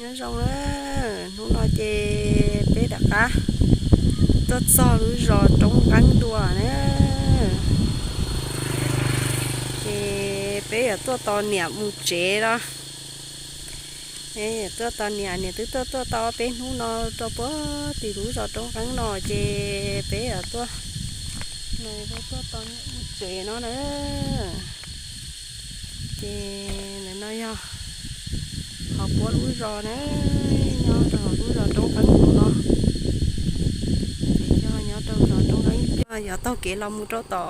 Nyob zoo na, hnub no ces peb rov qab tuaj txog lub zos Roob Nqeeb dua na. Ces peb yuav tuaj tos niam mus tsev no. Peb yuav tuaj tos niam, niam twb tuaj tuaj tau peb hnub no rau puag tim lub zos Roob Nqeeb no ces peb yuav tuaj, tuaj tos niam mus tsev no na. Ces ntawm no yog qhov puab lub zos na, nyob rau lub zos Roob Qeeb no. Ces yog nyob rau zos Roob Qeeb, yog taug kev los mus rau tom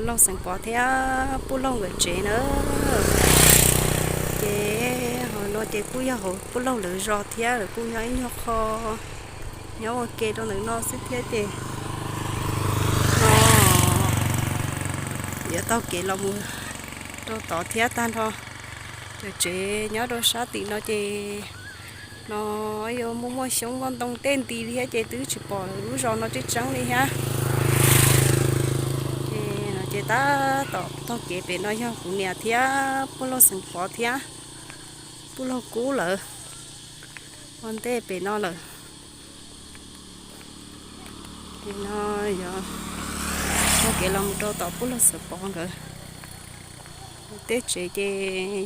Lauj Xeem Pov thiab Puj Lauj nkawd tsev na. Ces hauv no ces kuj yog hauv Puj Lauj lawv zos thiab, lawv kuj nyob ib nyuag qho, nyob ua ke rau ntawm no xwb thiab ces no yuav taug kev los mus rau tod thiab tag nrho. Cov tsev nyob rau sab tim no ces no yuav muaj muaj xyoob muaj ntoo tej nti thiab ces twb tsis pom lub zos no tseeb tseeb li thiab. Ces no ces tab tom taug kev pem no yog kuv niam thiab Puj Lauj Xeem Pov thiab Puj Lauj Kub lawv ua ntej pem no lawm. Ces no yog taug kev los mus rau tom Puj Lauj Xeem Pov nkawd tej tsev ces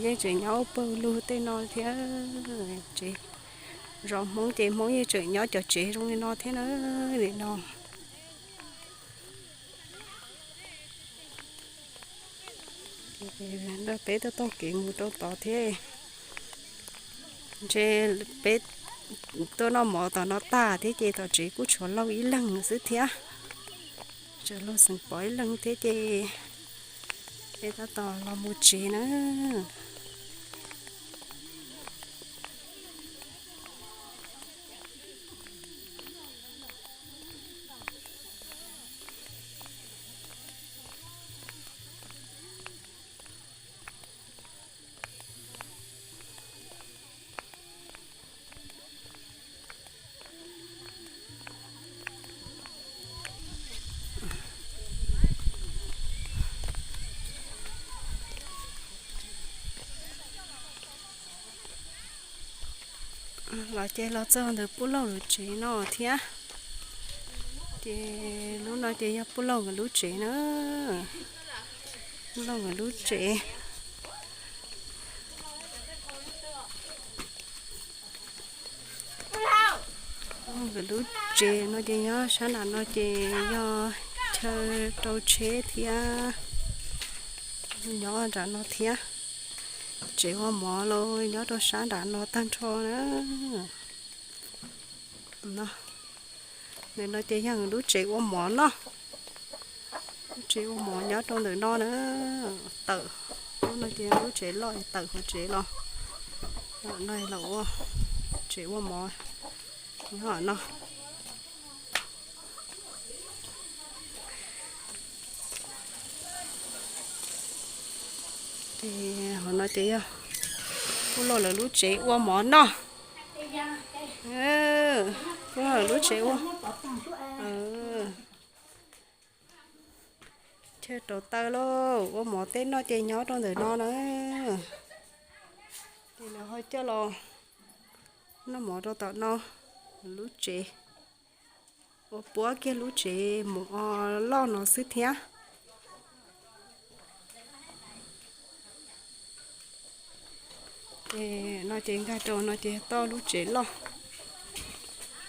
yeej tseem nyob pawg lug tej no thiab. Tsev zos Hmoob ces Hmoob yeej tseem nyob cov tsev zoo li no thiab na, li no. Peb tuaj taug kev mus rau tod thiab. Ntshe peb tuaj noj mov tom no tag thiab ces tom tsev kuj tshuav Lauj ib leeg xwb thiab. Tshuav Lauj Xeem Pov ib leeg thiab ces peb tab tom los mus tsev na. Los ces los txog ntawm Puj Lauj lub tsev no thiab. Ces lub no ces yog Puj Lauj nkawd lub tsev na. Puj Lauj nkawd lub tsev. Nkawd lub tsev no ces nyob sab nram no ces yog chaw rau tsheb thiab, nyob nram no thiab. Tsev ua mov los nyob rau sab nram no tag nrho na. Ntawm no ces yog lub tsev ua mov noj. Lub tsev ua mov nyob rau ntawm no na. Tawm, lub no ces lub tsev loj, tawm hauv tsev los, no los ua tsev ua mov nyob no. Ces hauv no ces yog Puj Lauj lawv lub tsev ua mov noj. Puj Lauj lub tsev ua, chaw rauv taws lauj, ua mov tej noj ces nyob rau ntawm no na. Ces lawv ho coj los noj mov rau tom no, lub tsev ua puab kiag lub tsev mov loj no xwb thiab. Ces no ces nkag rau no ces yog toj lub tsev loj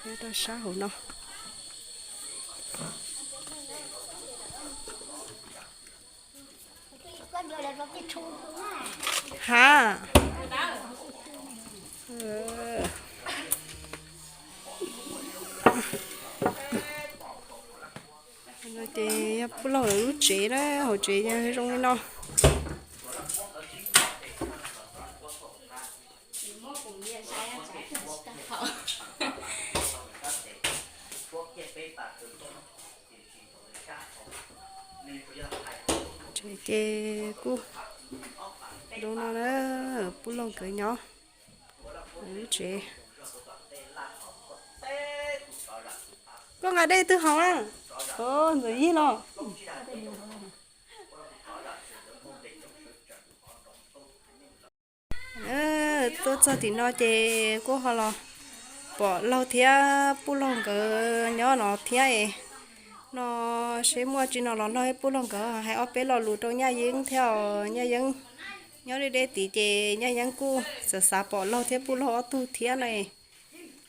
nyob rau sab hauv no. Ha. No ces yog Puj Lauj lub tsev na, hauv tsev yog zoo li no. Tsev ces kuj zoo no na, Puj Lauj nkawd nyob lub tsev. Koj nqa dej twg haus na? Ntxawm Yig los. Tuaj txog tim no ces kuj ho los pom Laug thiab Pub Laug nkawd nyob no thiab es, no seb muaj tsis no los nrog Pub Laug nkawd hais ob peb lo lus rau Nyaj Yeeb thiab os. Nyaj Yeeb nyob deb deb tid ces Nyaj Yeeb kuj xav xav pom Laug thiab Pub Laug ob tug thiab na.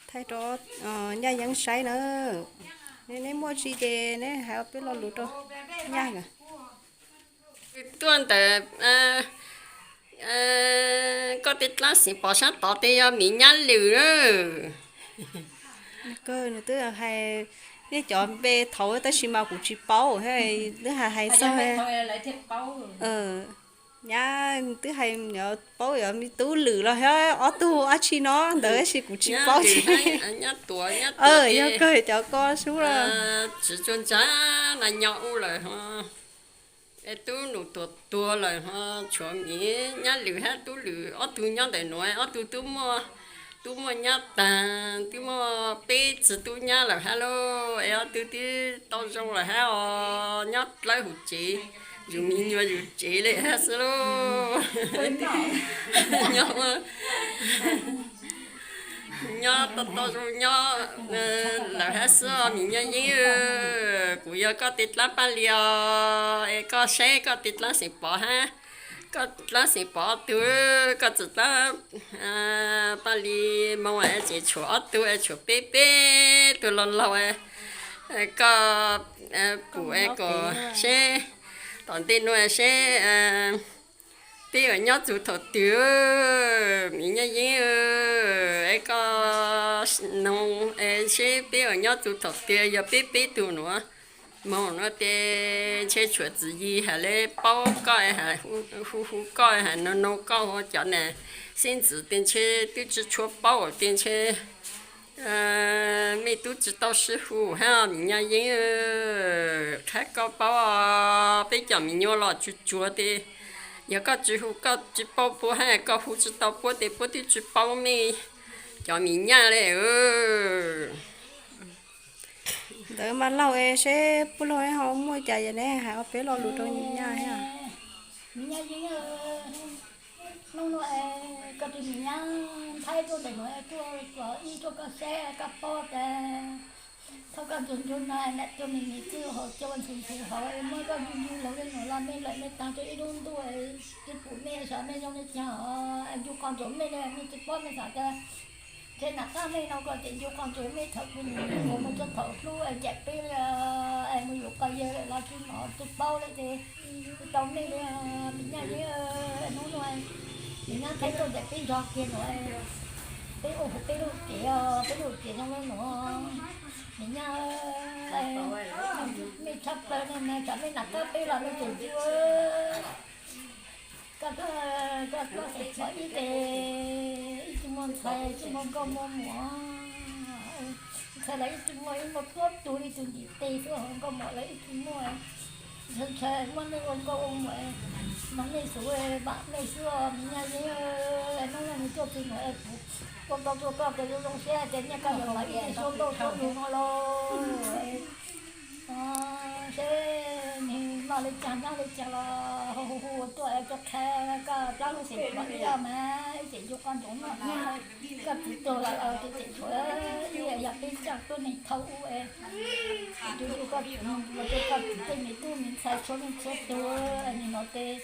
Thaij rau Nyaj Yeeb saib na. Neb muaj tsis ces neb hais ob peb lo lus rau Nyaj. Tuaj ntawm koj tej dlaab xeem pov sab tod tes yog Miv Nyab Lwm. Nws twb hais nej cov npe thaud tab sis mas kuv tsis paub, twb hais hais txog nyab, twb hais paub yog Tub Lwm los ob tug dab tsi no ntawd tab sis kuv tsis paub. Yog kawg cov ko sub los. Tsis tsuas ntsa na nyob ub lawm, Tub Num tuag tuag lawm ho tshuav Miv Nyab Lwm hab Tub Lwm ob tug nyob ntawm nuav, ob tug tub muaj, tub muaj nyab taag, twb muaj peb txiv tub nyab lawm hab lauj, es ob tug twb tau zoo lawm hab os, nyob dlawb hauv tsev, yus me nyuam yus tsev le hab xwb lauj. Nyob tau tau zoo nyob lawm hab xwb os Miv Nyaj Yeeb. Kuv yog koj tej dlaab Paj Lis os, es koj saib koj tej dlaab xeem pov hab, koj dlaab xeem pov ob tug, koj txiv dlaab Paj Lis Moog es tseem tshuav ob tug es tshuav peb peb tug laug laug, koj pum es kom seb tom ntej nuav seb peb yuav nyob txug thaum twg, Miv Nyaj Yeeb, es koj noog seb peb yuav nyob txug thaum twg, yog peb peb tug nuav moog nuav tes ntshe tshuav txwv yig hais le paub koj, hu hu koj, hais noog noog koj, hu cov nam xeeb ntxwv tes ntshe twb tsis tshua paub tes ntshe mej tub tsis tau sib hu hab Miv Nyaj Yeeb. Qhab koj paub, peb cov me nyuam los tsuag tsuag tes yog koj tsis hu koj tsis paub puab hab koj hu tsis tau puab tes puab twb tsis paub mej cov Miv Nyaj le. Ntawd mas laug es seb Pub Laug ho muaj cas es neb hais ob peb lo lus rau Miv Nyaj. Miv Nyaj Yeeb, hnub nuav koj tus Miv Nyaj Thaib tuaj ntawm nuav tuaj txog ib tuaj koj saib koj paub tas thov koj ntsuag ntsuag no nam tuaj me me twj hauv cua ntxhuv ntxhuv hauv muab koj ntsuag ntsuag laug le nuav los mej lawm mej taag rua ib lub ntuj, tsis pum mej xyov mej zoo le caag, ncu qhov ntsuag mej le mej tsis paub mej xav tas ntshe nam qab mej no koj tes ncu qhov ntsuag mej thaum kuv nim mus rua thaum hlub ncaim peb le, es mus yuav koj yawg lawm los tsis nom tsis paub le tes tsis tau mej le. Miv Nyaj Yeeb, hnub nuav Miv Nyaj Thaib tuaj ntawm peb nrog kiag nuav, peb ua huv peb lub cev, peb lub cev zoo le nuav. Miv Nyaj, mej tshaj plaws ne, mej tsam mej nam qab peb los mej tseem ncu. Koj, koj, koj xeem pov ib tes ib tug muaj ntxhais tug muaj nkauj muaj muam, ntxhais los ib tug muaj, ib muaj tuab tug li tug ntim tes xwb, nkauj muam los ib tug muaj. Ntshai ntshai muab mej ua nkauj ua muam, moog mej xwb, vam mej xwb os Miv Nyaj Yeeb. Hnub no nwg tuaj txug nuav es kuv ua tau rua koj tes zoo zoo siab tes nyiaj koj yuav pov ib tug suab nkauj suab nraug no los seb nwg noj le caag nyob le caag los hu hu hu tuaj es tuaj qha koj dlaab lub xeem pov ib los mas ib tseem ncu qhov ntsuag no, koj txiv tuag los tes tseem tshuav ib yam peb tsaaj tuab neeg thaum ub es ncu ncu koj txiv, ncu ncu koj txiv tej me tub me ntxhais txhua leej txhua tug, nim no tes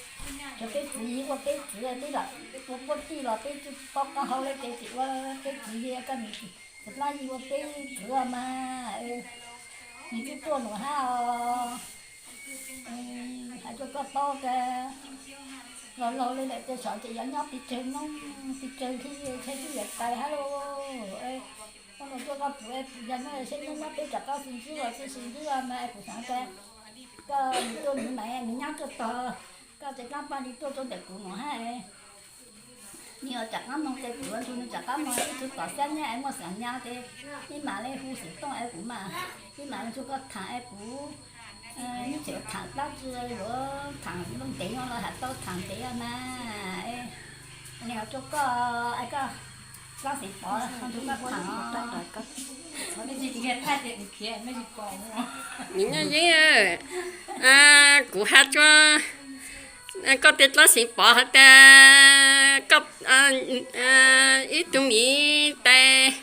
tshuav peb txiv ua peb txiv, peb lam ua puab tij los peb tsis paub qab hau le tes tseem ua peb txiv, koj niam txiv dlaab yig ua peb txiv mas. Nws twb tuaj nuav hab os, hais rua koj paub tas laug laug le lawm tes xyov tes yuav nyob pes tsawg hnub pes tsawg hli, ntshe twb yuav tas hab lauj. Koj nug tuaj koj pum es pum yog nyob seb nyob nyob peb tsam koj xis ntsib los tsis xis ntsib mas es kuv xaav tas koj nws tuaj nws mas nws nyob tuaj tog, koj tes dlaab paj li tuaj rua ntawm kuv nuav hab. Nws tsam qaab moog tes kuv yuav nrug nws tsam qaab moog, ib tug tom xyab nyab es muaj xeem nyab tes ib mam le hu xeem tooj es kuv mam, ib mam le nrug koj thaam es kuv, neb tseem thaam dlaab tsi yuav thaam lub ntev no los has tau thaam ntev mas. Nws ho rua koj es koj dlaab xeem pov nrug koj thaam os. Miv Nyaj Yeeb, kuv has rua Koj tej dlaab xeev pov has tas koj ib tug miv tais,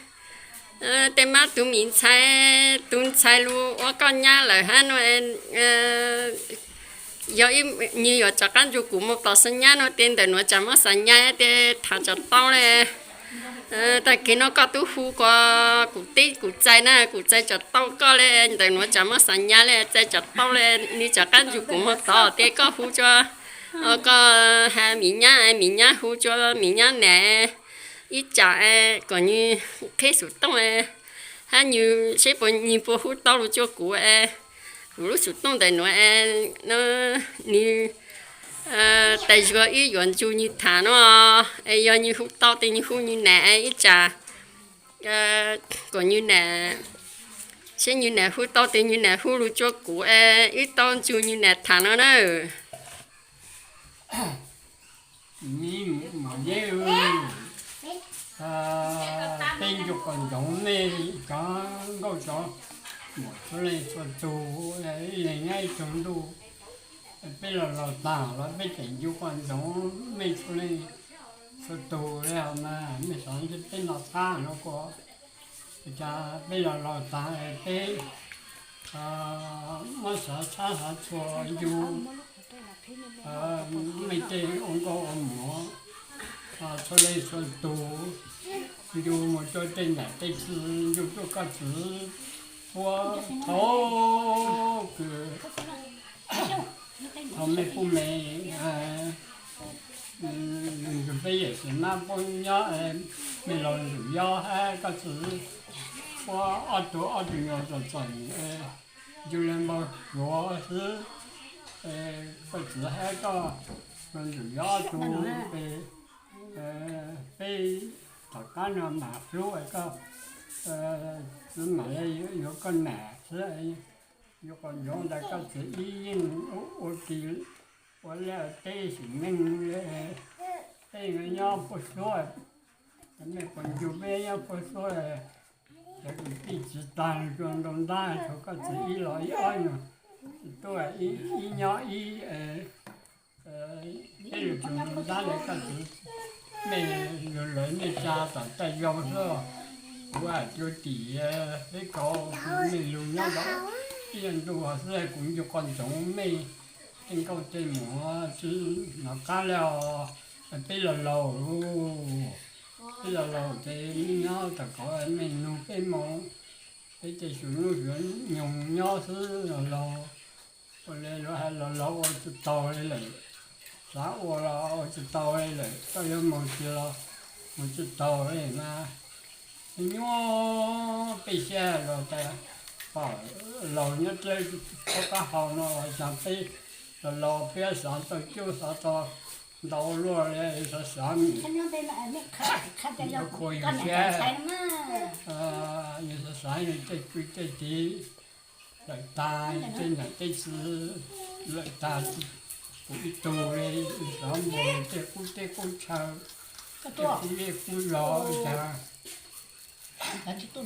tej mab tug miv ntxhais, tug ntxhais lug ua koj nyab lawm hab no, yog nws yuav rov qaab nrug kuv moog tom xa nyab no tes ntawm nuav tsam muab xa nyab tes tham tsam tau le. Tag kis no koj tub hu kuas kuv teb kuv txais na, kuv txais tsam tau koj le, ntawm nuav tsam muab xa nyab le, txais tsam tau le, nws rov qaab nrug kuv moog tod tes koj hu rua koj has miv nyab, miv nyab hu rua miv nyab nam ib tsam kom nws qheb xov tooj hab nws seb puas nws puas hu tau lug rua kuv, kuv lub xov tooj ntawm nuav, nws tais zuag ib yuav nrug nws tham no, es yog nws hu tau tes nws hu nws nam ib tsam kom nws nam, seb nws nam hu tau tes nws nam hu lug rua kuv, wb tau nrug nws nam tham no na. Peb ncu qos ntsoov mej cov nkauj cov muam txhua leej txhua tug, ib leeg nyob ib tug ntuj. Peb los laus taag los peb tseem ncu qos ntsoov mej txhua leej txhua tug le mas mej xaav ntsib peb noj qab no kuas cas peb los laus taag peb muab xaav txhab xaav txhua ncu mej tej ua nkauj ua muam txhua leej txhua tug, ncu mus rua tej nam tej txiv, ncu rua koj txiv puab thaum kws thaum mej puj mej ncu peb yawm txiv mab puab nyob, mej los ntxim nyob hab koj txiv puab ob tug ob tug nyuas txom txom nyem, ncu le npau suav xwb. Koj txiv hab koj los ntxim nyob ob tug, peb tom qab no mam hlub koj txiv mam le yuav koj nam xwb. Ncu qos ntsoov tas koj txiv ib yeej ua ke ua liaj teb sim neej le, peb nyob puag suab, mej puas ncu peb nyob puag suab, cov kwv tij txiv tag rua nroo ntab tshuav koj txiv ib los ib ob nyuas tuaj ib nyob ib, peb lug tsum nroo ntab le koj txiv, mej lug lawv mej tsa tom tag zog xwb. Kuv has cuag tim peb kauv mej lug nyob tod ib nyuas ntu xwb, kuv ncu qos ntsoov mej tej nkauj tej muam tsi nov qab le os. Peb los laus, peb los laus ces mej nyob tom kauv mej nug peb moo, peb tej suav nuj suav nyoog nyob xwb los laus. Ua le luag has los laus ua tsi taug le lawm, xav ua los ua tsi taug le lawm, koj yuav moog tsi los moog tsi taug le mas. Nyuaj peb siab los tas, pom laus nyob dlawb txhob qab hau no los cas peb los laus peb xav tau cuab xav tau ntau luaj le, xav xav yuav khuv yuav siab, yus xav xav yus tej kwv tej tij lawm tag, tej nam tej txiv lawm tag, kuv ib tug le, xav npaum tej qub teb qub chaw, tej qub zej qub zos cas tu tu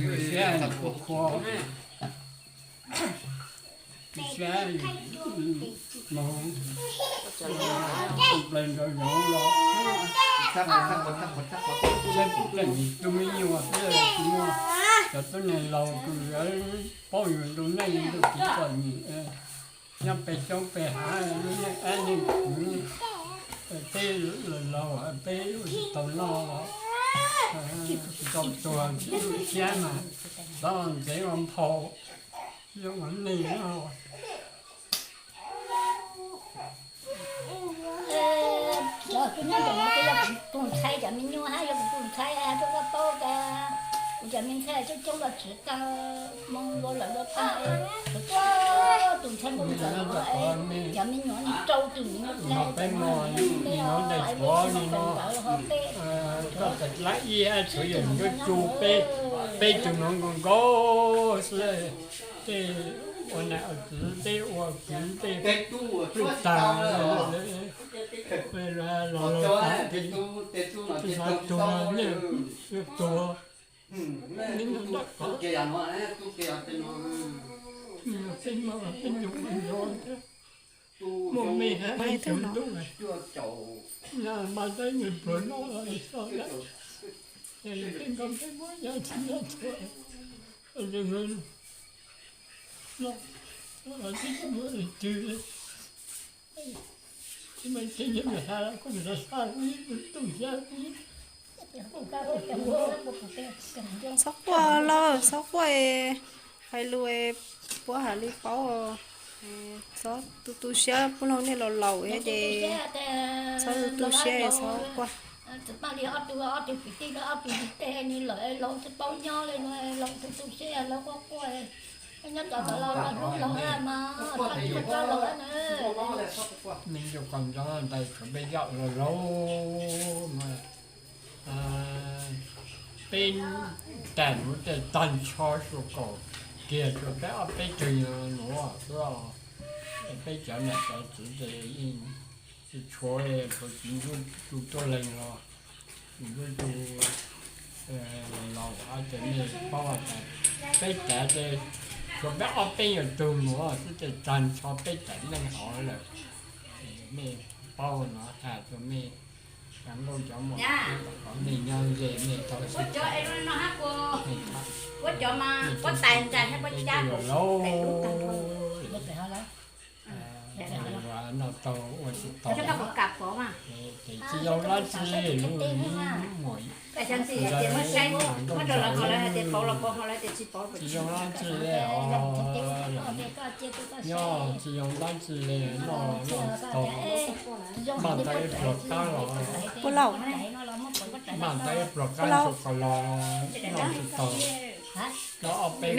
yuav siab, khuv khuv, siab moog plaws nrov zoov los, saib puas dlej nws tug me nyuam xwb, tsis muaj cov tuab neeg laus kws paub yus ntu neej ntu txiv txom nyem, nyob peg xyoob peg hav, lub neej ab neej kwv, peb laus laus peb ua tsis tau noj, tsis tau tuag, tsis tu siab mas xav ua ntxeev ua nphau, ua neeg no. Cov kuv nyob ntawm no ces yog kuv tus ntxhais cov me nyuam hab, yog kuv tus ntxhais hab, koj paub tas kuv cov me ntxhais coob coob los tsis tau, moog lua lawm lua tag, tus ntxhais ntawd, cov me nyuam rau tus me nyuam dlawb, peb mog, me nyuam ntawd tshuav li no, koj txawm dlaab ib hab tshuav yawm ncuab tsu peb, peb tug nuav nkaus nkaus xwb. Tej ua nam ua txiv, tej ua kwv, tej pluj tag, los los tag, tej xav tuag, nej yuav tuag, nej nyob nram ko, peb mog peb nyuam ua nco thiab. Muaj me hais txog ntuj, mas tab nws pluag noj los so lawm, es tej nkaus peb muab nyob tsis nyob txhua, no, tsis muaj leej twg, tsis muaj tseeb nyob nws hais los kuj nws los xav ib tug xyab xwb. Txhob quaj lauj, txhob quaj, hais lus puab hais li paub. Txhob tu tu siab, puab laug nej laus laus thiab ces txhob tu tu siab, txhob quaj. Tsis paj li ob tug, ob tug kwv tij, ob tug kwv tij nws lawm laus tsis paub nyob li no, laus tu tu siab laus quaj quaj. Nyob cov laus laus hlub laus mas, txhob tu siab laus na. Nyob cov laus laus ntawd tsuas peb yog laus laus mas, peb tais nuav tej tag nrho suav kaum kiag tsuas peb ob peb tug nuav xwb. Peb cov nam cov txiv ces yeej tsis tshuav, tshuav tsis ntsuj tus tuab leeg los, tsis ntsuj tus laus, ces nej paub tas peb tais ces tsuas peb ob peb nyuag tug nuav xwb ces tag nrho peb tais leej hov lawm. Nej paub no hais rua mej cov nkauj cov muam, mej nyob ze mej tau sib, laus laus noj tau ua tsis tau, ces tsis zoo dlaab tsi li. Lub muam, tsis zoo dlaab tsi li os, nyob tsis zoo dlaab tsi li, noj tsis tau, maj tau ib pluag qab los, puab laug, maj tau ib pluag qab los noj tsis tau.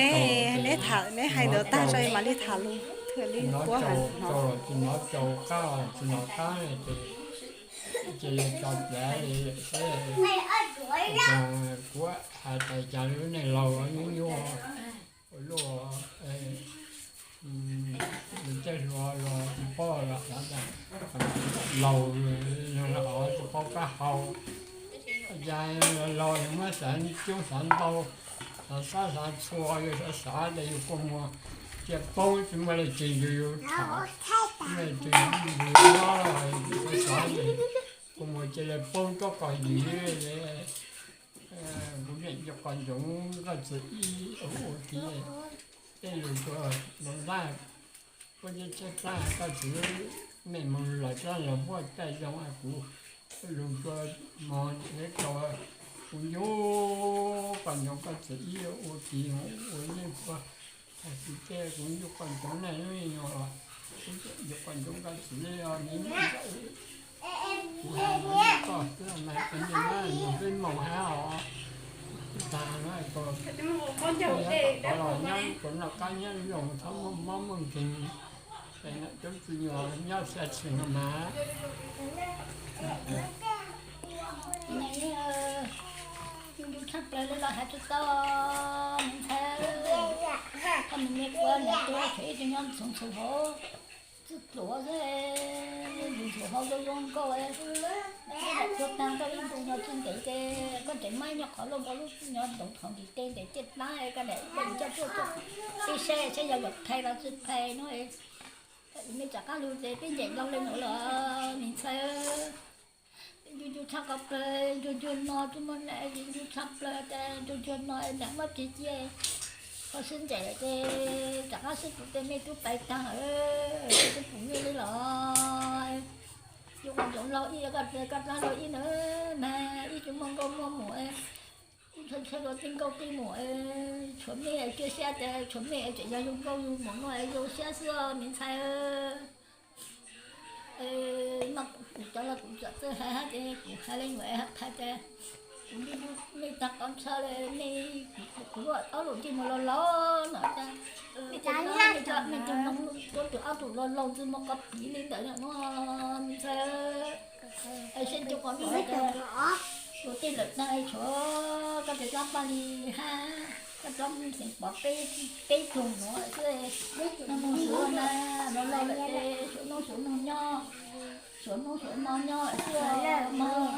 Neb, neb hais ntawd tag tso mam li tham lus, tsis hnov tau los tsis hnov tau qab los tsis hnov qab, ces cia li tso plawv li. Kuv hais tas cas lub neej laus nyuaj nyuaj, ua luaj, tej hluas los tsis paub, laus tsis paub qab hau, cas laus yus muab xav coob xav ntau, xav xav xav txhua, yus xav xav tas yus kua muag cia poob tsis muaj leej twg nrug yus tham, muaj leej twg nrug yus nyob, xav xav tas kua muag cia li poob rov qab yus. Kuv niam cov qos ntsoov koj txiv ib ua ke, tej lug rua Loos Nplaj, puab teb teb plab koj txiv, mej moog lawm plab los puab caij zoo, kuv lug rua mog teb tau, kuv ncu qos ntsoov koj txiv ib ua ke, ua nej puab, tsis tej kuv ncu qos ntsoov nej lub nyuag, ncu qos ntsoov koj txiv os, kuv hais koj xwb mas, koj ncu na, peb moog hab os. Tag no, los nyob rua noj qab nyob zoo, txhob muaj mob muaj nkeeg, es tub txwg nyuas nyob xya txwg no mas. Ncu tshaj plaws li los hais tsis tau, me ntxhais. Koj mus me kuv niam tub tshuav ib tug nyob ntxhov ntxhov hauv, txwj tluav xwb, ntxhov ntxhov hauv zoo zoo nkauj. Koj daim tuag tag koj ib ntu no tsis ntev ces koj tseem mab nyob qhov luaj nkaus lub nyob ntawm thaum ntiv tes ntev ciaj plab, koj daim tes coj tuaj coj tib saib saib yog yuav phais los tsis phais no. Me rov qab lug ces peb ncaim laug le nuav los me ntxhais. Ncu ncu tshaj qhov plawg, ncu ncu no tsis muaj nam, ncu tshaj plawg tas ncu ncu no nam muab tsis cia, koj sib ncaim ces rov qab sib pum tes mej tub pais taag, tub pum mej li los. Yus qos ntsoov laug ib, koj dlaab laug ib na, mas ib tug muaj nkauj muaj muam, ib tug txhua txhua tug txij nkauj txij muam, tshuav mej cia siab tas tshuav mej tseem yog yug nkauj yug muam no zoo siab xwb os me ntxhais. Mas kuv cov los kuv txawm txawj hais hab ces kuv hais le nyuam hais tas kuv ncu ncu mej tag qhov ntshaw le, mej, kuv ob lus ntsej muag laus laus no tas, mej tus, mej tus noog tuab tus ob tug laus laus ntxwg muag qhov piv li ntawd no me ntxhais. Seb ncu qhov ntshaw tas, tus tij lawm tag tshuav koj tus dlaab paj li hab koj dlaab xeem pov peb tug nuav xwb. Noog noog suav na, laus laus lawm ces suav noog suav noog nyob, suav noog suav noog nyob xwb mog,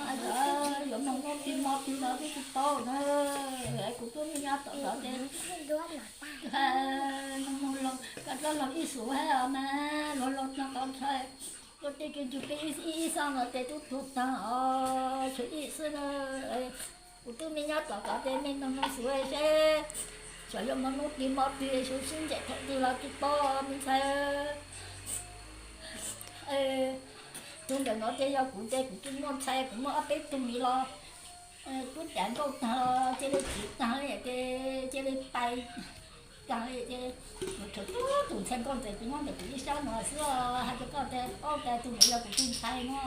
yuav noog noog tij Mo twg los twb tsis paub na. Kuv twb me nyob tom zov ces, koj dab laug ib xus hab os mas, luag laug no tau ntshai, luag tej kev ntsug peb ib xab los ces tub tuag tag os, tshuav ib xwb na. Kuv twb me nyob tom zov ces me noog no xus seb, xyov yuav muaj hnub twg mo twg, xyov sib ncaim thaum twg los tsis paub me ntxhais. Tus ntawm no ces yog kuv ces kuv twb muaj ntxhais, kuv muaj ob peb tug li los tub cav nkauj tag, cia li txiv tag li ces cia li pais tag li ces, tshuav tub tus ntxhais nkauj ntxawm kuv nyob ntawm kuv ib sab no xwb. Hais rau koj tias paub tias tus ntawd yog kuv tus ntxhais no,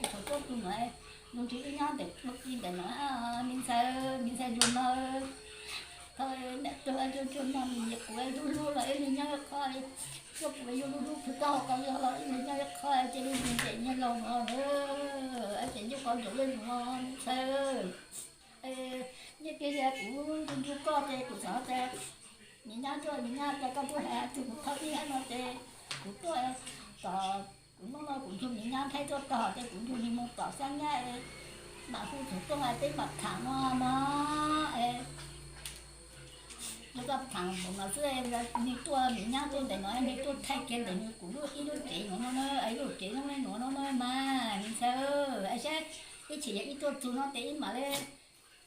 tshuav tub tus no, nws ntshe ib nyob ntawm ua ti ntawm no, me ntxhais, me ntxhais Zuag no. Thaum niam tuag Zuag no nws nyiam kuv hlub hlub los ib leeg nyob ib qho, tuaj kuv Zuag hlub hlub pw tau qhov yog los ib leeg nyob ib qho, cia li nyias nyias laug no, ces nyob qhov ntawd li no me ntxhais. Nyiaj tiag yog kuv ncu ncu koj ces kuv xav tias, nws nyob tuaj nws nyob tias koj tuaj hais tus mus thauj ib hab no ces kuv tuaj, kom kuv hnub no kuv nrug nws nyab Thaib tuaj tog ces kuv nrug nws mus tom Xab Nyab, mam hu txog tuaj peb mam tham no mog. Yog koj tham npaum no xwb, nws tuaj nws nyab tuaj ntawm no nws tuaj thaij kiag ntawm nws kuv lub ib lub tsev no no na, ib lub tsev no li no no na mas me ntxhais, saib ib chim yog ib tuaj txug no ces ib mam li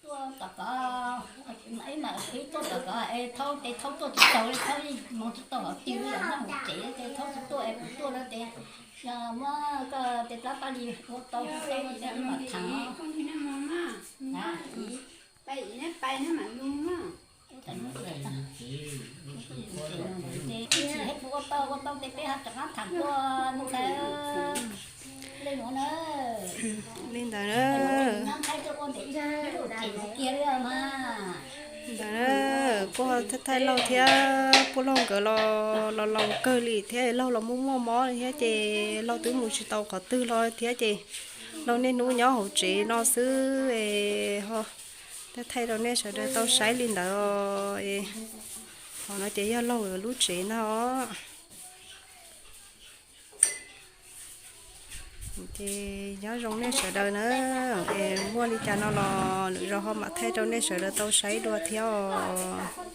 tuaj tom kov, ib mam ib tuaj tom kov es thaub ces thaub tuaj tsis tau li, thaub moog tsis tau hov twg li, nyob hauv tsev ces thaub tsis tuaj es kuv tuaj no ces yog muab koj tej plab paj li ua tau tau ces ib mam tham. Ib chim kuv ua tau ua tau ces peb ho rov qab tham dua me ntxhais. Li no na. Li ntawd na. Ntawd na, kuj thaij thaij Lauj thiab Puab Lauj nkawd los los laus kawg li thiab, Lauj los muaj muaj mob li thiab ces Lauj twb mus tsis tau qhov twg los thiab ces Lauj niaj hnub nyob hauv tsev no xwb es ho thaij thaij rau nej sawv daws tau saib li ntawd. Qhov no ces yog Lauj lub tsev ntag os. Ces nyob zoo nej sawv daws na, es muaj li cas no los lwm zaus ho mam thaij rau nej sawv daws tau saib dua thiab os.